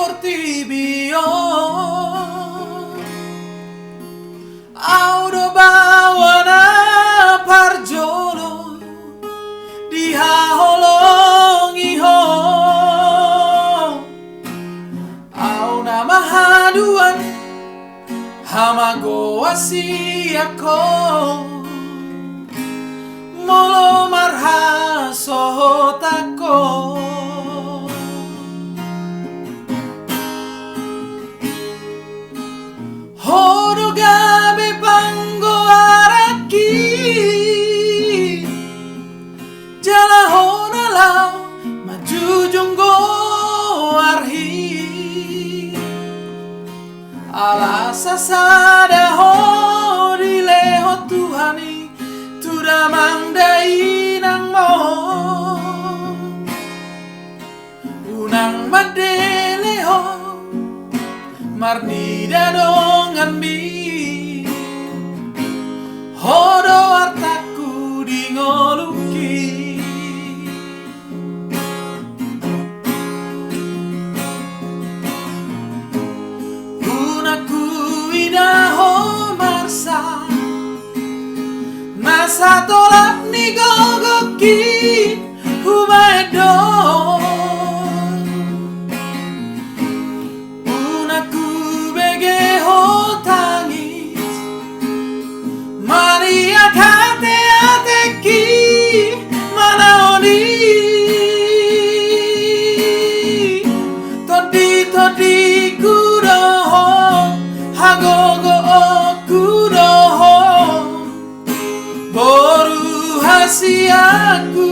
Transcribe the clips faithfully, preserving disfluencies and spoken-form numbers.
portibi on. Au do baoa na parjolo dihaholongi ho. Au nama haduan hamagoan sian ho, molo marhasohotan ho. Ho do gabe panggoaranki, jala ho na laho manjujung goarhi. Ala sasada ho dilehon Tuhan i tu damang dainangmu. Unang mandele ho marnida donganmi. Ho do artangku di ngolungki. Unang huida ho marsak na satolap ni gogoki hubahen do. Unang hubege ho tangis maniak ateatengki manaon i. Tonditondingku do ho, hagogoonku do ho, boru hasianku.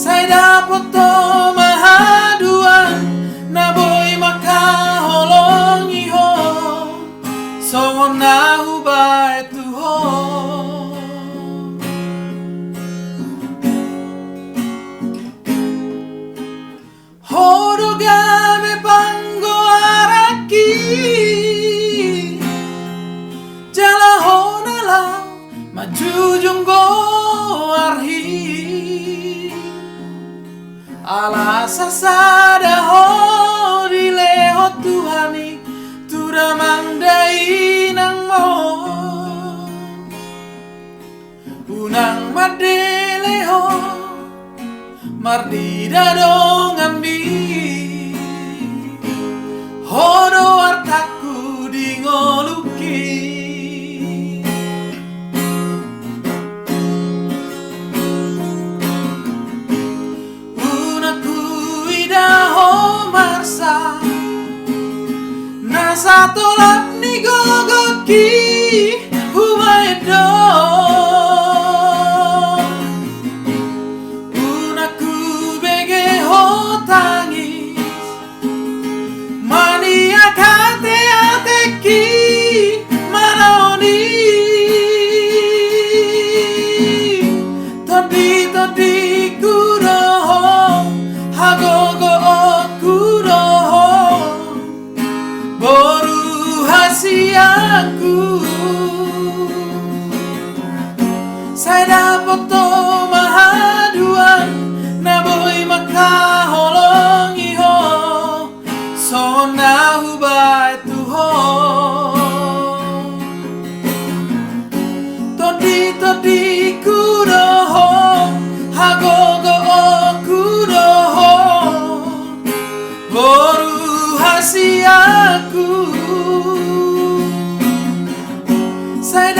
Sai dapot ho ma haduan na boi mangkaholongi ho, songon na hubahen tu ho. Ho do gabe panggoaranki, jala ho na laho manjujung goarhi. Ala sasada ho dilehon Tuhan i tu damang dainangmu. Unang mandele ho marnida donganmi. Ho do artangku di ngolungki. Unang huida ho marsak na satolap ni gogoki hubahen do. Unang hubege ho tangis maniak ateatengki manaon i. Tonditondingku do ho, hagogoonku do ho, boru hasianku. Sai dapot ho ma haduan na boi mangkaholongi ho, songon na hubahen tu ho. Tonditondingku do ho, hagogoonku do ho, boru hasianku. Sai